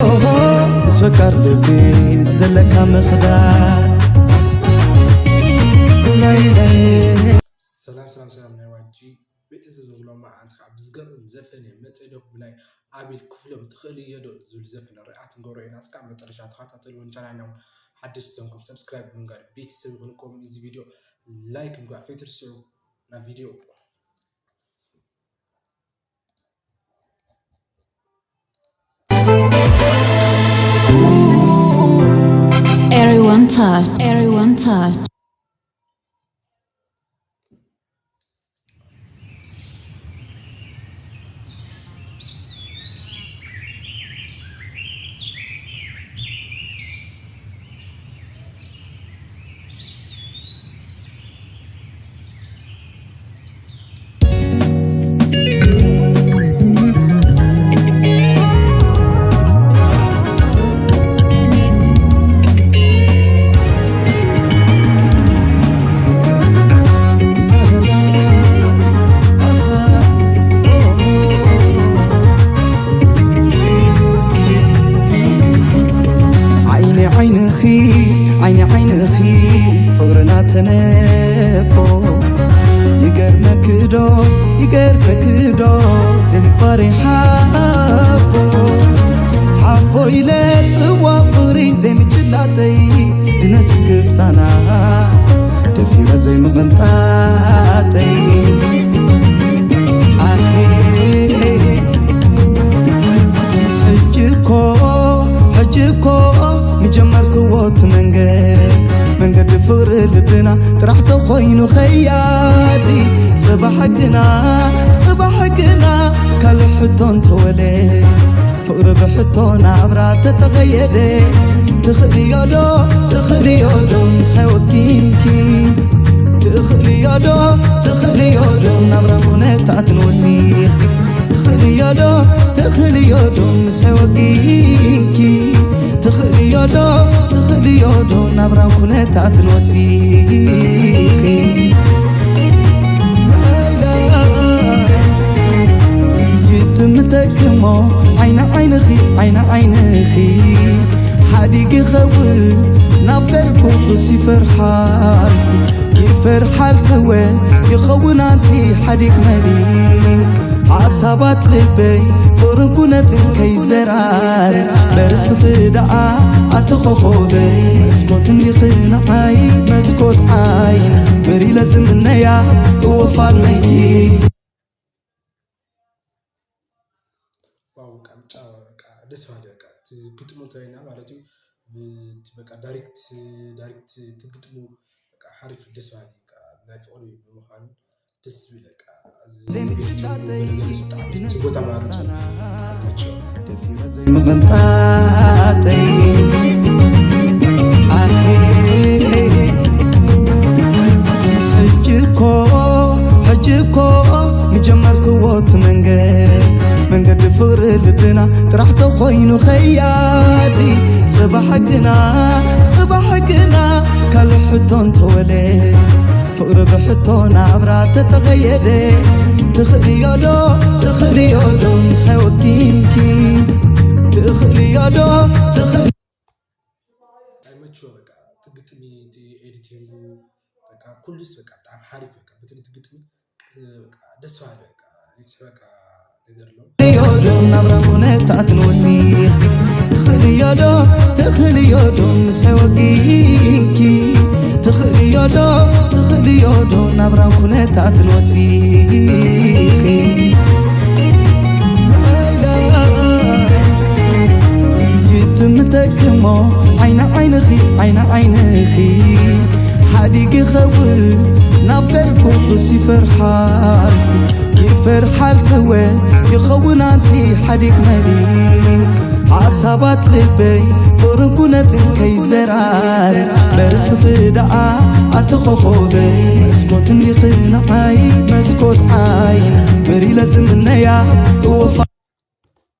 ኦሆ፣ ምስ ፈቃር ልቢ ዘለካ ምኽዳዕ። ናይ ናይ ሰላም ሰላም ሰላም ናይ ዋጂ ቤተሰብ ዝብሎ መዓንቲ ከዓ ብዝገርም ዘፈን እየ መፀ ዶ ብናይ ኣቤል ክፍሎም ትኽእል እዮ ዶ ዝብል ዘፈን ሪኣክት ንገብሮ ኢና። እስካብ መጨረሻ ተኸታተልዎ። ንቻናልና እውን ሓደስቲ ተንኩም ሰብስክራይብ ብምግባር ቤተሰብ ይኹን። ከምኡ እዚ ቪድዮ ላይክ ምግባር ከይትርስዑ። ናብ ቪድዮ Everyone touch, everyone touch. ዓይኒ ዓይንኺ ዓይኒ ዓይንኺ ፍቕርና ተነቦ ይገርመኪ ዶ ይገርመኪ ዶ ዘይምባር ሓቦ ሓቦ ኢለ ጽዋ ፍቕሪ ዘይምጭላጠይ ድነ ስክፍታና ደፊረ ዘይምቕንጣጠይ ኣሄ ሕጂ እኮ ሕጂ እኮ ምጀመርክዎ እቲ መንገድ መንገዲ ፍቕሪ ልብና ጥራሕ ተኾይኑ ኸያዲ ጽባሕ ግና ጽባሕ ግና ካልእ ሕቶ እንተወለ ፍቕሪ ብሕቶ ናብራ ተተኸየደ ትኽእልዮ ዶ ትኽእልዮ ዶ ምሳይ ወጊንኪ ትኽእልዮ ዶ ትኽእልዮ ዶ ናብራ ኩነታት ንወፂ ትኽእልዮ ዶ ትኽእልዮ ዶ ምሳይ ወጊንኪ ትኽእልዮ ዶ ትኽእልዮ ዶ ናብራ ኩነታት ንወፂ ይጥምተክሞ ዓይኒ ዓይንኺ ዓይኒ ዓይንኺ ሓዲግ ይኸውን ናፍቀርኩ ክስ ይፈርሓልኩ ይፈርሓልክወ ይኸውን ኣንቲ ሓዲግ መሊ ሓሳባት ልበይ ፍቕርን ኩነትን ከይዘራር በርስኺ ደኣ ኣቲ ኾኾበይ መስኮት እንዲኺ ንዓይ መስኮት ዓይን ብሪለ ዝምነያ እወፋል መይቲ ዋው በቃ ብጫ በቃ ደስ ባለ በቃ እቲ ግጥሙ እንተይና ማለት እዩ። ብቲ በቃ ዳይሬክት ዳይሬክት እቲ ግጥሙ በቃ ሓሪፍ ደስ ባለ በቃ ናይ ፍቕሪ ብምዃኑ ደስ ዝብል በቃ እዚ ቪድዮ ገለገለስ ብጣዕሚ እቲ ቦታ ማለት እዩ። ይመቸው። ዘይምቕንጣጠይ ኣሄ ሕጂ እኮ ሕጂ እኮ ምጀመርክዎ እቲ መንገድ መንገዲ ፍቕሪ ልብና ጥራሕ ተኾይኑ ኸያዲ ጽባሕ ግና ጽባሕ ግና ካልእ ሕቶ እንተወለ ፍቕሪ ብሕቶ ናብራ ተተኸየደ ትኽእልዮ ዶ ትኽእልዮ ዶ ምሳይ ወጊንኪ ትኽእልዮ ዶ ትኽእል ኣይመችዎ በቃ እቲ ግጥሚ እቲ ኤዲቲንጉ በቃ ኩሉስ በቃ ብጣዕሚ ሓሪፍ በቃ በተለይ እቲ ግጥሚ በቃ ደስ በሃሊ በቃ ይስሕበካ ነገር ኣሎ። ዮዶ ናብራ ኩነታት ንወፂ ትኽእልዮ ዶ ትኽእልዮ ዶ ምሳይ ወጊንኪ ትኽእልዮ ዶ ትኽእልዮ ዶ ናብራ ኩነታት ንወፂ ይጥምተክሞ ዓይኒ ዓይንኺ ዓይኒ ዓይንኺ ሓዲግ ይኸውን ናፍቀርኩ ክስ ይፈርሓልኩ ይፈርሓልክወ ይኸውን ኣንቲ ሓዲግ መሊ ሓሳባት ልበይ ፍቕርን ኩነትን ከይዘራር በርስኺ ደኣ ኣቲ ኾኾበይ መስኮት እንዲኺ ንዓይ መስኮት ዓይን ብሪለ ዝምነያ እወፋ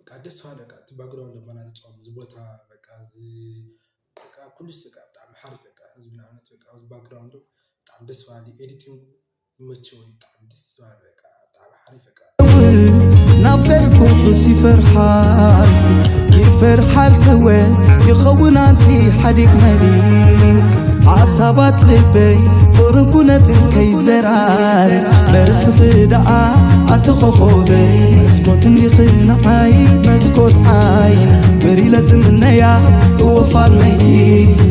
በቃ ደስ በሃሊ በቃ እቲ ባክግራውንድ ኣመራርፅኦም እዚ ቦታ በቃ እዚ በቃ ኩሉስ በቃ ብጣዕሚ ሓሪፍ በቃ ህዝቢ ንኣብነት በቃ እዚ ባክግራውንዱ ብጣዕሚ ደስ በሃሊ ኤዲቲንጉ ይመቸወይ ብጣዕሚ ደስ በሃሊ በቃ ብጣዕሚ ሓሪፍ በቃ ናፍቀርኩ ክስ ይፈርሓልኩ ፈርሓልክወ ይኸውን ኣንቲ ሓዲግ መሊ ሓሳባት ልበይ ፍቕርን ኩነትን ከይዘራር በርስኺ ደኣ ኣቲ ኾኾበይ መስኮት እንዲኺ ንዓይ መስኮት ዓይን ብሪለ ዝምነያ እወፋል መይቲ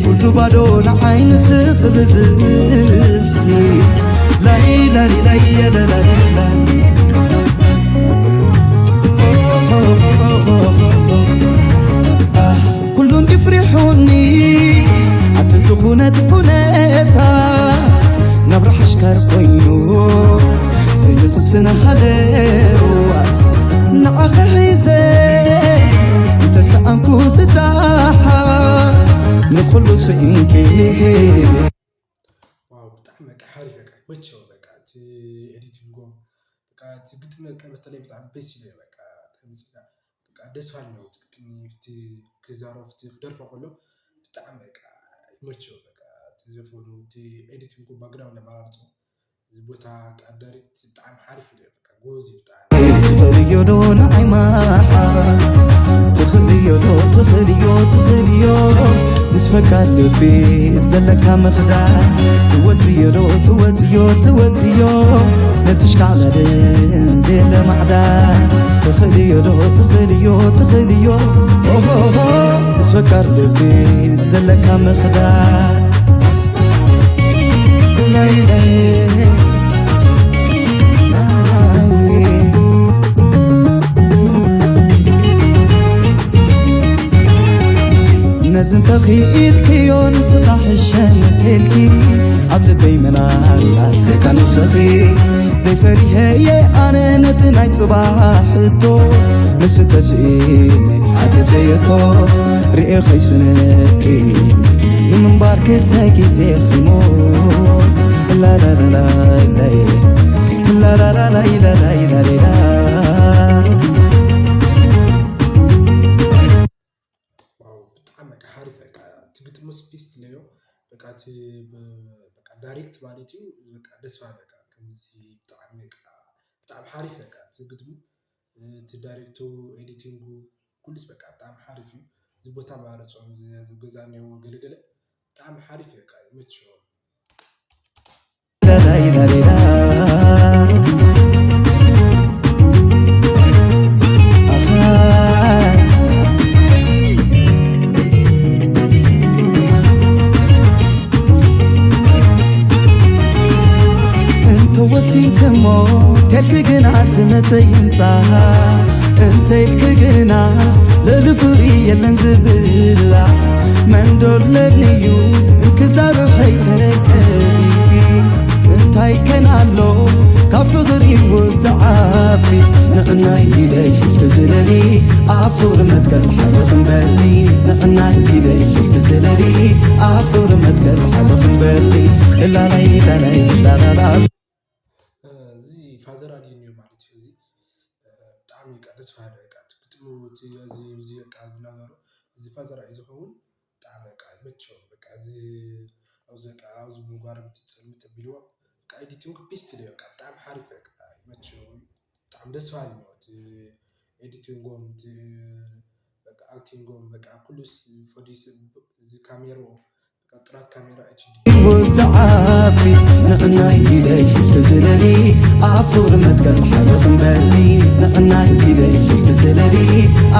ኩሉ ባዶ ንዓይ ንስኺ ብዝብቲ ላይላሊላየለላላ ኩሉን ይፍሪሑኒ ኣቲ ዝኹነት ኩነታ ናብራ ሓሽከር ኮይኑ ስንቕስን ሃለዋት ንዓኸ ሒዘ እንተሰኣንኩ ዝጣሓስ ንኹሉ ስኢንኪ ዋው ብጣዕሚ በቃ ሓሪፍ በቃ ይመቸው በቃ እቲ ኤዲቲንጎ በቃ እቲ ግጥሚ በቃ በተለይ ብጣዕሚ ደስ ይለ በቃ ተምፅና በቃ ደስ ባል ነው እቲ ግጥሚ እቲ ክዛረብ እቲ ክደርፎ ከሎ ብጣዕሚ በቃ ይመቸው በቃ እቲ ዘፈኑ እቲ ኤዲቲንጎ ባክግራውንድ ኣመራርፅኡ እዚ ቦታ በቃ ዳይሬክት ብጣዕሚ ሓሪፍ እዩ በቃ ጎበዝ እዩ ብጣዕሚ ትኽእልዮ ዶ ንዓይ ምሓዝ ትኽእልዮ ዶ ትኽእልዮ ትኽእልዮ ምስ ፈቃር ልቢ ዘለካ ምኽዳር ትወፅዮ ዶ ትወፅዮ ትወፅዮ ነቲ ሽካዕላልን ዘየለ ማዕዳር ትኽእልዮ ዶ ትኽእልዮ ትኽእልዮ ኦሆሆ ምስ ፈቃር ልቢ ዘለካ ምኽዳር ነዚ እንተኽኢልክዮ ንስኻ ሕሸኒ ተልኪ ኣብ ልበይ መናላ ዘካ ንስኺ ዘይፈሪሀየ ኣነ ነቲ ናይ ጽባሕ ሕቶ ንስተ ስኢነ ዓገብ ዘየቶ ርኤ ኸይስነኪ ንምንባር ክልተ ግዜ ኺሞት ላላላላላይ ላላላላይላላይላሌላ ዋው ብጣዕሚ በቃ ሓሪፍ በቃ እቲ ግጥሙስ ፒስ ትለዮ በቃ እቲ በቃ ዳይሬክት ማለት እዩ በቃ ደስ ባል በቃ ከምዚ ብጣዕሚ በቃ ብጣዕሚ ሓሪፍ በቃ እቲ ግጥሙ እቲ ዳይሬክቱ ኤዲቲንጉ ኩሉስ በቃ ብጣዕሚ ሓሪፍ እዩ እዚ ቦታ ማረፆም ገዛ እኒኦ ገለገለ ብጣዕሚ ሓሪፍ እዩ በቃ ይመችዎ እንተወሲንክሞ ከልኪ ግና ዝመፀ ይምፃ እንተይልኪ ግና ልእሊ ፍቕሪ የለን ዝብላ መንዶለኒ እዩ እንክዛርብ ከይተረከቢ እንታይ ከናሎ ካብ ፍቕሪ ወዝዓቢ ንዕናይ ኢደይ እስኪ ዝለሊ ኣፉር መትከል ሓደ ክንበሊ ንዕናይ ኢደይ እስኪ ዝለሊ ኣፉር መትከል ሓደ ክንበሊ ላላይ ላላይ ላላላ እዚ ፋዘር ኣድዩ ማለት እዩ እዚ ብጣዕሚ በቃ ደስ በሃሊ በቃ እቲ ግጥሙ እቲ እዚ እዚ በቃ ዝናገሮ እዚ ፋዘር ኣድዩ ዝኸውን ብጣዕሚ በቃ ይመቸው በቃ እዚ ኣብዚ በቃ ኣብዚ ምጓረም ትፅልምት ኣቢልዎ በቃ ኤዲቲንግ ፒስት ደ በቃ ብጣዕሚ ሓሪፍ በቃ ይመቸው ብጣዕሚ ደስ በሃሊ ነው እቲ ኤዲቲንጎም እቲ በቃ ኣክቲንጎም በቃ ኩሉስ ፈዲስ እዚ ካሜሮ ጥራት ካሜራ ኤችዲ ወዝዓቢ ንዕናይ ኢደይ እስኪ ዝለሊ ኣፉር መትከል ሓደ ክንበሊ ንዕናይ ኢደይ እስኪ ዝለሊ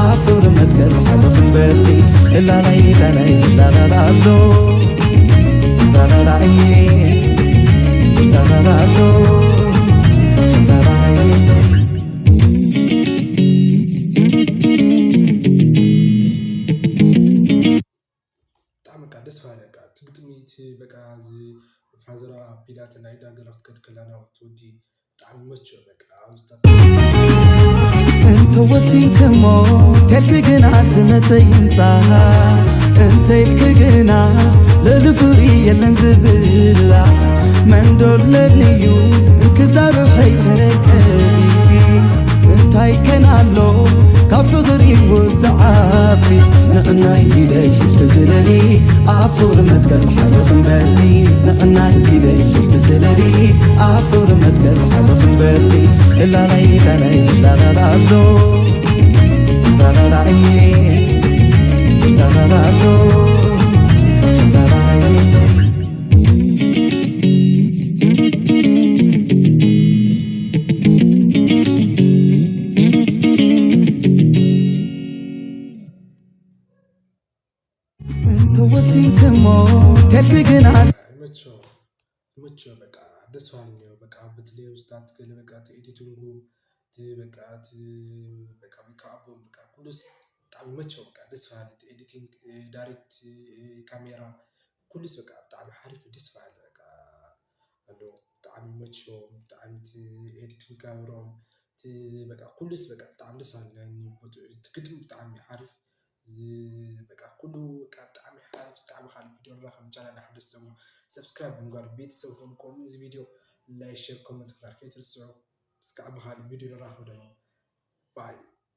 ኣፉር መትከል ሓደ ክንበሊ ላላይ ላላይ ላላላሎ ላላላይ ላላላሎ ላላይ ብጣዕሚ በቃ ደስ በሃሊ በቃ እቲ ግጥሚ እቲ በቃ እዚ ፋዘራ ቢላተ ናይ ዳገላ ክትከድ ከላ ናብ ትወዲ ብጣዕሚ መቸ በቃ ኣብዚ እንተወሲንክሞ ከልኪ ግና ዝመፀ ይምፃ እንተይልኪ ግና ልእሊ ፍቕሪ የለን ዝብላ መንዶለኒ እዩ እንክዛርብ ከይተረከቢ እንታይ ከናሎ ካብ ፍቕሪ ወዝዓቢ ንዕናይ ኢደይ እስኪ ዝለሊ ኣፉር መትከል ሓደ ክንበሊ ንዕናይ ኢደይ እስኪ ዝለሊ ኣፉር መትከል ሓደ ክንበሊ ላላይ ላላይ ላላላሎ ላላላይ እንተወሲንክሞ ከልቲ ግና ይመችዎ ይመችዎ በቃ ደስ በሃሊ እኒኦ በቃ በተለይ ውስጣት ገለ በቃ እቲ ኤዲቲንጉ እቲ በቃ እቲ በቃ ሜካኣፖም በቃ ኩሉስ ብጣዕሚ ይመችዎ በቃ ደስ በሃሊ እቲ ኤዲቲንግ ዳይሬክት ካሜራ ኩሉስ በቃ ብጣዕሚ ሓሪፍ ደስ በሃሊ በቃ ኣሎ ብጣዕሚ ይመችዎም ብጣዕሚ እቲ ኤዲቲንግ ጋብሮም እቲ በቃ ኩሉስ በቃ ብጣዕሚ ደስ በሃሊ ናይ እኒኦ ቦትኡ እቲ ግጥሚ ብጣዕሚ ሓሪፍ እዚ በቃ ኩሉ በቃ ብጣዕሚ ሓሪፍ እስካዕ ብካልእ ቪድዮ ንራኸብ ቻናል ሓደስ ሰሙ ሰብስክራይብ ብምግባር ቤተሰብ ኹኑ ከምኡ እዚ ቪድዮ ላይክ ሼር ኮመንት ክላር ከይትርስዑ እስካዕ ብካልእ ቪድዮ ንራኸብ ደሞ ባይ